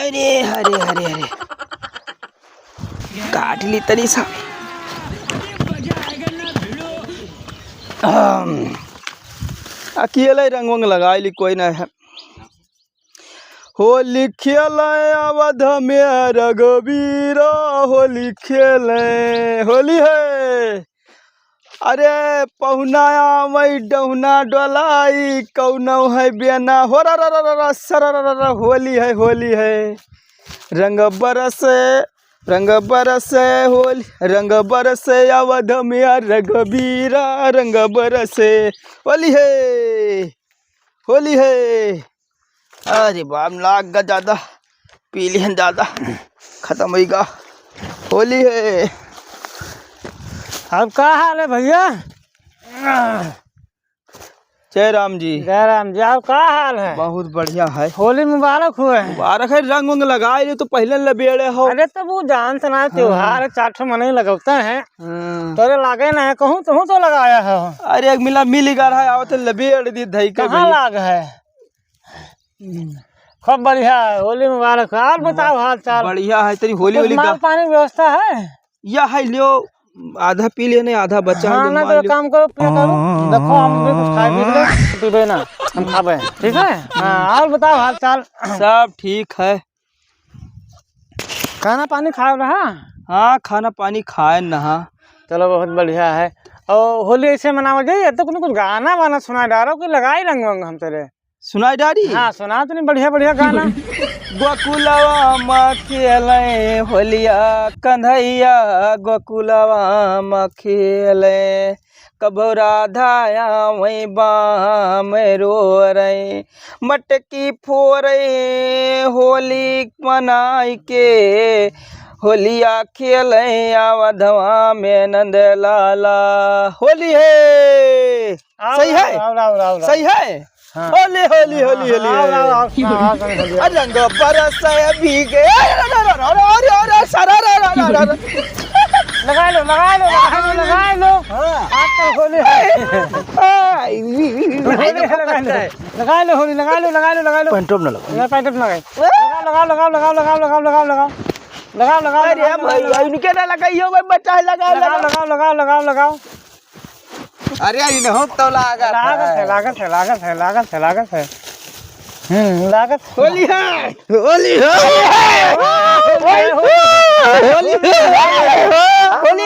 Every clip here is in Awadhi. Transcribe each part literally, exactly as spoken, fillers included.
अरे, अरे, अरे, अरे। काट ली तनी सा। अहम। अकेले रंग वंग लगाई ली, कोई ना है। होली खेले अवध में रघुवीर, होली खेले, होली है। अरे पहुना आवै डहुना डोलाई, कौनो है बेना हो रा रा रा रा रा, सरा रा रा रा, होली है, होली है। रंग बरस, रंग बरस होली, रंग बरस अवध में रघुवीरा, रंग बरस होली है, होली है। अरे बाप, लाग गा ज्यादा, पी लिहन ज्यादा, खत्म होई गा। होली है। अब का हाल है भैया? जय राम जी। जय राम जी। और का हाल है? बहुत बढ़िया है। होली मुबारक हुए। मुबारक है, रंग उंग लगाए ले तो पहले लबेड़े हो। अरे तो वो जान से ना, हाँ। त्योहार है, चार ठो मनई लगौता है। हाँ। तोरे लागे ना है, कहूँ तू तो लगाया है। अरे एक मिला मिल गया है, आवत लबेड़ दी धई के कहाँ भैया। लाग है? खूब बढ़िया है, होली मुबारक है। और बताओ हाल चाल? बढ़िया है, तेरी होली कुछ होली माल का पानी व्यवस्था है? या है लियो, आधा पी लेने, आधा बचा है, हाँ, जो ना माल तो लियो। काम करो, पिया करो। देखो, हम भी कुछ खाए पी ले, पीबे ना, हम खाबे, ठीक है? हाँ, और बताओ हाल चाल? सब ठीक है। खाना पानी खाए रहा? हाँ, खाना पानी खाए नहा। चलो, बहुत बढ़िया है। और होली ऐसे मनावा जाए, तो कुछ, कुछ गाना वाना सुना डारो कि लगाई रंग वंग हम तेरे। सुनाई डारी? हाँ, सुना तनी बढ़िया, बढ़िया गाना। गोकुलवा में खेले होलिया कन्हैया, गोकुलवा में खेले, कबो राधा आवे बाम रो रे, मटकी फोरे होली मनाई के, होलिया खेले अवधवा में नंद लाला। होली है। आओ, सही है? आओ, आओ, आओ, आओ। सही है? हाँ। होली, होली, होली, हाँ, होली, हाँ, होली। आओ, आओ, आओ, आओ, आओ, आओ, आओ। अरे रंग बरस भीगे। अरे, अरे, अरे, सारा, अरे, अरे, अरे। लगा लो, लगा लो, लगा लो, लगा लो। हाँ। आज तो होली है। आई, होली है, लगा लो। लगा लो, होली, लगा लो, लगा लो, लगा लो। पैंटो में ना लगा। लगा, पैंटो में लगा। लगाओ, लगाओ, लगाओ, लगाओ, लगाओ, लगाओ, लगाओ। लगाओ, लगाओ, अरे लगाओ, भैया, लगाओ। इनके ना लगाइयो, कोई बच्चा है, लगाओ, लगाओ, लगाओ। लगाओ, लगाओ, लगाओ, लगाओ। अरे, इनहू तो लागत लागत है, है। लागत है, लागत है, लागत है, लागत है। हम्म, लागत। होली है, होली है, होली है, होली है, होली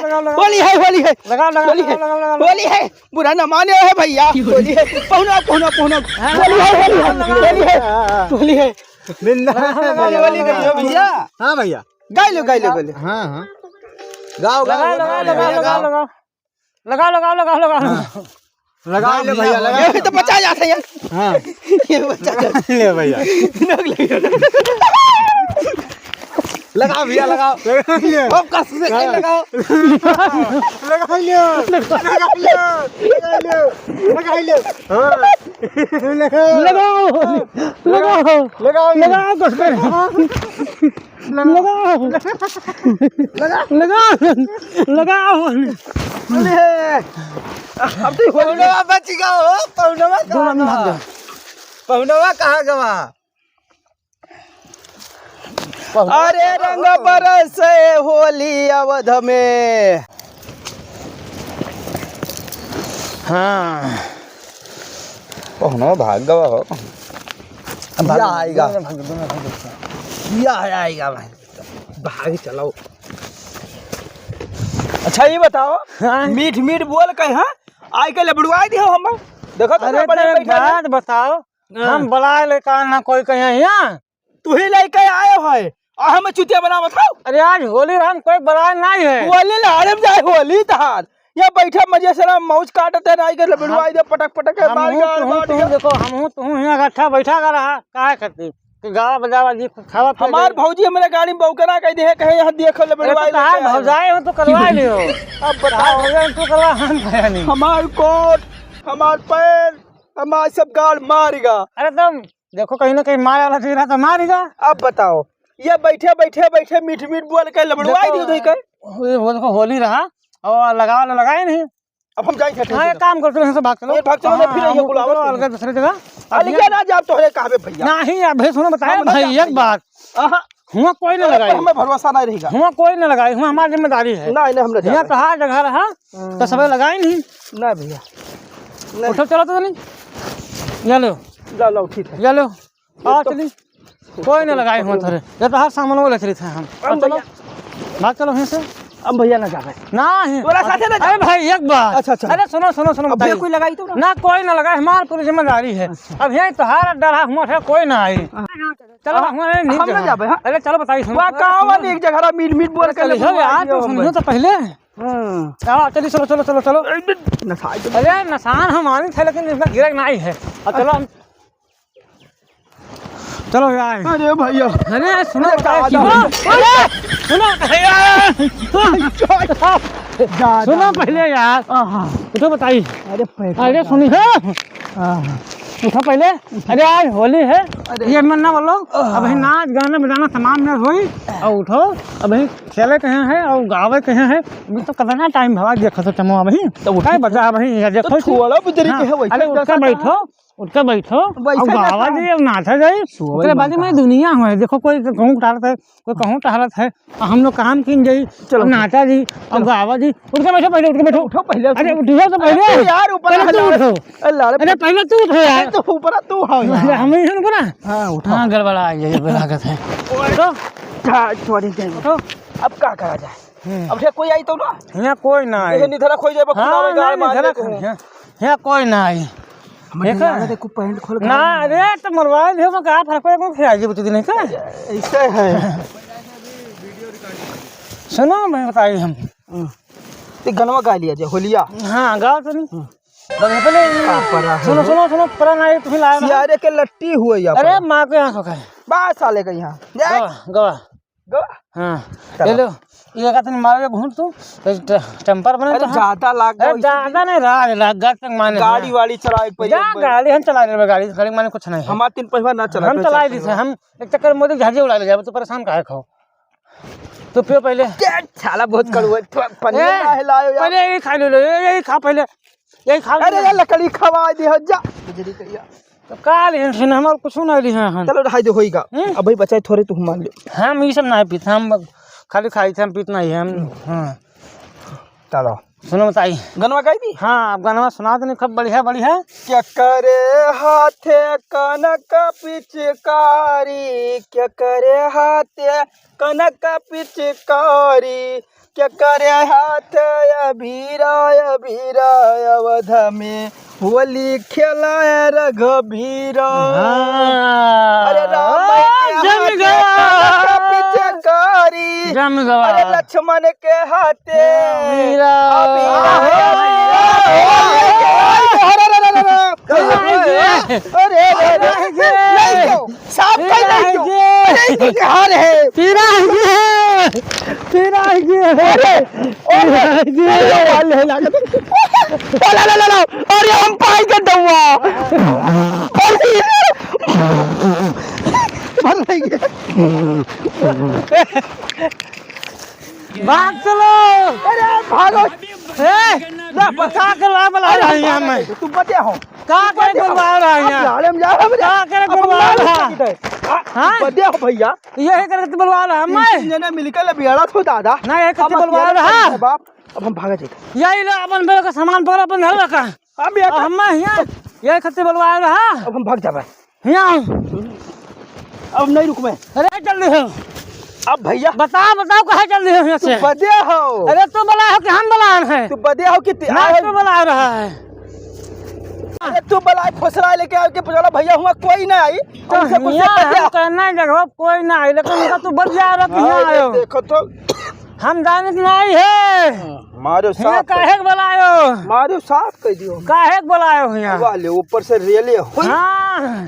है, होली है, होली है। लगाओ, लगाओ, होली है, लगाओ, लगाओ, लगाओ। होली है, बुरा न माने है भैया, होली है। पहुना, पहुना, पहुना। हाँ, होली है, होली है, लगाओ, लगाओ, होली है, लगाओ। होली है। बिंदास है भैया, होली लगाओ। गई हो भैया। हाँ भैया। गाई लो, गाई लो, गाई लो। हाँ, हाँ। गाओ, गाओ, लगाओ, गाओ, लगाओ, भैया, लगाओ, गाओ। लगाओ। लगाओ, लगाओ, लगाओ, लगाओ। लगाओ, लगाओ, भैया, लगाओ। ये तो बचा जाता है यार। हाँ। ये बचा जाता है। ले भैया। नक लग गया। लगाओ भैया, लगाओ। लगाओ। अब कस से लगाओ। लगाओ। लगाओ। लगाओ। लगाओ। हाँ। लगाओ। लगाओ। लगाओ। लगाओ, कस कर। लगाओ। लगाओ। लगाओ। अरे, अब तो होली पहुनवा बच गवा हो, पहुनवा कहाँ गवा? पहुनवा कहाँ गवा? पहुनवा अरे, कहाँ रंग गवा? बरसे होली अवध में। हाँ। पहुनवा भाग गवा हो। अब भाग या गवा, आएगा। दोनों भाग गवा, दोनों भाग गवा। या आएगा भाई। भाग चलाओ। अच्छा, ये बताओ, हाँ। मीठ मीठ बोल के, हाँ? आइ के लबड़ुआइ दिहो हम। देखो तो अरे, तेरे बैठा बात बताओ, हाँ। हम बलाए ले का ना कोई कहीं यहाँ? तू ही लेके आए हो, आ हम चुतिया बनावत हो। अरे, आज होली रहन, कोई बलाए नहीं है। होली लहरे में जाए, होली तहार। ये बैठा मजे से ना मौज काटत है, ना आइ के लबड़ुआइ दे, पटक पटक के हम मार हूँ, के, तू हूँ, मार तू हूँ, के। देखो, हम हूँ, तू हूँ, यहाँ इकट्ठा बैठा कर रहा, काहे खातिर? कि गावा बजावा जी, खावा पिया हमार जाई। भौजी हमरे गाड़ी में बौकना कह दे है, कहे यहाँ देखो ले अरे तो बड़वाई कहाँ लेके आए हो। भौजाई हो तो करवा लियो। अब बताओ। कहाँ भौजाई हो तो करवा, हम भया नहीं। हमार कोट, हमार पैंट, हमार सब गाड़ मारिगा। अरे तुम देखो कहीं ना कहीं मारे वाला चीज रहा तो मारिगा। अब बताओ, ये बैठे, बैठे, बैठे मीठ मीठ बोल के लबड़वाई देखो, दियो धोई के। ये वो देखो होली रहा और लगा लो, लगाए नहीं। अब हम जाई थे, हाँ, एक काम कर, चलो, यहाँ से भाग चलो। ए, भाग चलो, ना, हाँ, फिर हम ये बुलावा चलो तुम। अलग दूसरे जगह। अलग ना जा, तोहरे कहबे भैया। नहीं, अबे सुनो, बताए हम ना भाई, जाई। एक बात। आहा। हुआँ कोई ना लगाई। हमें भरोसा नहीं रहेगा। हुआँ कोई ना लगाई, हुआँ हमारी जिम्मेदारी है। नहीं, नहीं, हम ना हियाँ जाबे। तोहार जगह रहा, हाँ। तो सबे लगाई नहीं। ना भैया। नहीं। उठो, चलो तो नहीं। जा लो। जा लो, ठीक है। जा लो। ये आओ, तो चली। कोई ना लगाई हुआँ तोहरे। ये तो हर सामान वो ले चली थे हम। अब चलो। भैया। भाग चलो हियाँ से। अब भैया ना जाबे। नहीं। तोरा साथे ना अरे जाबे। भाई, एक बात। अच्छा, अच्छा। अरे सुनो, सुनो, सुनो, अब भैया बताइए। कोई लगाई तो ना? ना, कोई ना लगाई, हमार पूरी जिम्मेदारी है। अच्छा। अब यही तोहार अड्डा रहा, हुआँ से कोई ना आई। हाँ। चलो, हाँ, हुआँ नहीं हम ना जाबे। जाबे, हाँ। अरे चलो, बताइए, सुनो। वाह, सुनो, कहाँ सुनो। वाली एक जगह रहा, मीठ, मीठ बोल अरे के चलिए, ले हो यार, बुलवा तो दिया सुनिए हम। तो पहले। हाँ। चलो, चलिए, चलो, चलो, चलो। अरे, नसाई तो अरे, नसान हम आनी थे, लेकिन इसमें गिरक नहीं है। अब चलो, हम चलो यार। अरे भैया। अरे सुनो, अरे बताओ, दादा। सुनो, अरे सुनो, अरे यार। दादा। सुनो पहले यार। आहा। उठो बताई। अरे पैसा अरे का। सुनी है। आहा। उठो पहले। अरे आज होली है। अरे। ये मन ना बोलो। आहा। अभी नाच गाना बजाना सामान में होई। और उठो। अभी खेले कहे हैं और गावे कहे हैं। अभी तो कितना टाइम भवा देखो तो चमो अभी। तो उठो। काय बचा अभी ये तो देखो। थोड़ा बुजरी हाँ। के है वही। अरे उठ के बैठो। उठ के बैठो, वैसे अब ना गावा खाओ। जी, अब नाचा जाई। सोवल ओकरे बाद मत में खाओ। दुनिया हुआ है, देखो कोई कहूँ टहलत है, कोई कहूँ टहलत है, अब हम लोग काम किन जाई, चलो। अब नाचा जी, अब चलो। गावा जी। उठ के बैठो पहले, उठ के बैठो। उठो पहले, अरे उठो। उठो तो अरे पहले। तू यार, ऊपर पहले तू हला। उठो। अरे लाल अरे पहले तू उठो यार। अरे तो ऊपर तू आओ यार। अरे हम ही उनको ना। हाँ, उठो। हाँ, गड़बड़ा आई है, ये लागत है। उठो। हाँ, sorry, sorry। उठो। अब का करा जाए? हम्म। अब यहाँ कोई आई तो ना? यहाँ कोई ना आई। जैसे निधरा खोई जाए, हाँ, खुला में गाड़ नहीं, मार निधरा देते हैं। खोई, यहाँ, यहाँ कोई ना आई। हमें देखा? डर लगा, देखो, पैंट खोल के ना, आ रहा है। अरे, तो मरवा लियो, तो का फर्क पड़े, कौन खिया जी, बता दी नहीं का? ऐसे है। सुनो, मैं बताई हम। हम्म। ते गनवा गा लिया जे, होलिया। हाँ, गाओ तो नहीं। हम्म। बस पहले का परा है? सुनो, सुनो, सुनो, परा ना, ये तुम्हें लाया ना। सियारे के लट्टी हुए या अरे, परा। माँ के यहाँ सो खाए। बस साले के यहाँ। गवा, गवा। गवा? हाँ। चलो। ये लो, ये का तनी मारो ये घूंट तू, तो ट-, टेम्पर बने अरे तो हाँ। ज्यादा लाग अरे गया, ज्यादा नहीं, राज लाग गा तक माने गाड़ी हाँ। वाड़ी चलाए के पड़ी जा, अब। गाड़ी हम चला रहे, गाड़ी खड़ी माने कुछ नहीं है। हमार तीन पहिया ना चला हम पे चला चल दी थे, हम एक चक्कर मोदी झाजी उड़ा ले जाए, तो परेशान काहे खाओ? तो पियो पहले। क्या साला बहुत कड़वा है, थोड़ा पनीर ए, ना हिलायो यार। पहले ये खा लो, लो, ये, ये खा पहले, यही खा अरे लो। ये लकड़ी खवा दे हो जा। बिजली कहिया। तो का लिहन से हमार कुछ ना लिहन हन। चलो, रहाई दे, होइगा। हम्म? अब भाई बचाए थोड़े तू मान ले। हम ई सब ना पीत, हम खाली खाई थे, हम पीत नहीं है, हम, हाँ। चलो। सुनो बताई। गनवा गाई दी? हाँ, अब गनवा सुना दे, खूब बढ़िया, बढ़िया। केकरे हाथे कनक पिचकारी, केकरे हाथे कनक पिचकारी, केकरे हाथ अबीरा, अबीरा अवध में होली खेलाए रघुबीरा। हाँ। अरे राम के जम हाथे गवा। कनक पिचकारी। जम गवा। अरे लक्ष्मण के हाथे अबीरा। अबीरा। अरे, अरे, अरे, अरे, अरे। अरे, अरे, अरे। अरे, अरे। साफ कह नहीं क्यों? पिराई गे। नहीं क्यों कि हार है? पिराई गे। पिराई गे। अरे, अरे, पिराई गे। अरे, वाले है लागत। ला, ला, ला, ला, ला। अरे, हम पाई के दउआ। अरे, मर नहीं गए। भाग चलो। अरे, भागो। ए, ना, बचा के ला, बुला अरे, रहा हूँ यहाँ मैं। तू बचे हो। का करे बुलवा रहा है यहाँ? जा रहे हम, जा रहे हम रे। का करे अब बुलवा हम रहा? नहीं सकते। हाँ? बदे हो भैया। यही करे तो बुलवा रहा हम। तीन जने मिलकर लबियाड़ा थो दादा। नहीं, यही करते अब बुलवा अकेले रहा। चल बाप, अब हम भागा जाएगा। यही लो अपन बेल का सामान पर अपन घर रखा। हम ये अब हम यहाँ यही करते बुलवा रहा। अब हम भाग जाबे। यहाँ। अब नहीं रुकबे। अरे जल्दी हो। अब भैया। बताओ, बताओ, कहाँ चल रहे हो यहाँ तू से? बदे हो। अरे तू बला हो कि हम बला है? तू बदे हो कि ती-, ना, आए तू बला रहा है। अरे तू बला खोसरा लेके आओ के बोला भैया हुआ कोई ना आई। तो हमसे कुछ हियाँ बदे हम हो। कहना ही देखो, कोई ना आई, लेकिन उनका तू बदे आ रहा कि हाँ, हियाँ ये आयो। देखो तो। हम जानत नहीं है। मारो हियाँ साफ काहे कर। के बलायो? मारो साफ कर दियो। काहे के बलायो हियाँ? वाले ऊपर से रेले हुई। हाँ।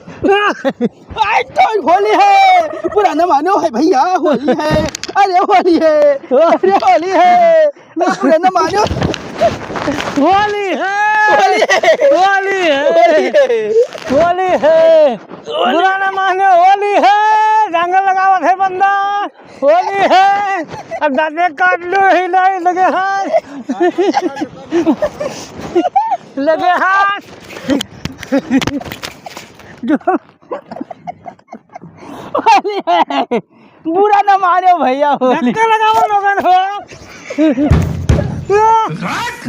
आज तो होली है, पुराना मानो है भैया, होली है। अरे होली है, अरे होली है। ना पूरे ना मानो। होली है। होली है। होली है। होली है। होली है। बुरा ना माने, होली है। रंग लगावत है बंदा। होली है। अब दाँते काट लो ही नहीं, लगे हाथ। लगे हाथ। होली है। बुरा ना मानो भैया, होली। धक्का लगाओ लोगन हो।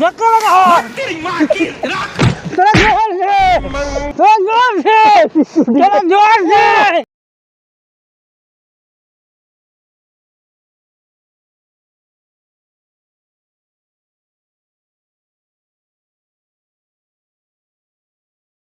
धक्का लगाओ। थोड़ा जोर से। थोड़ा जोर से। थोड़ा जोर से।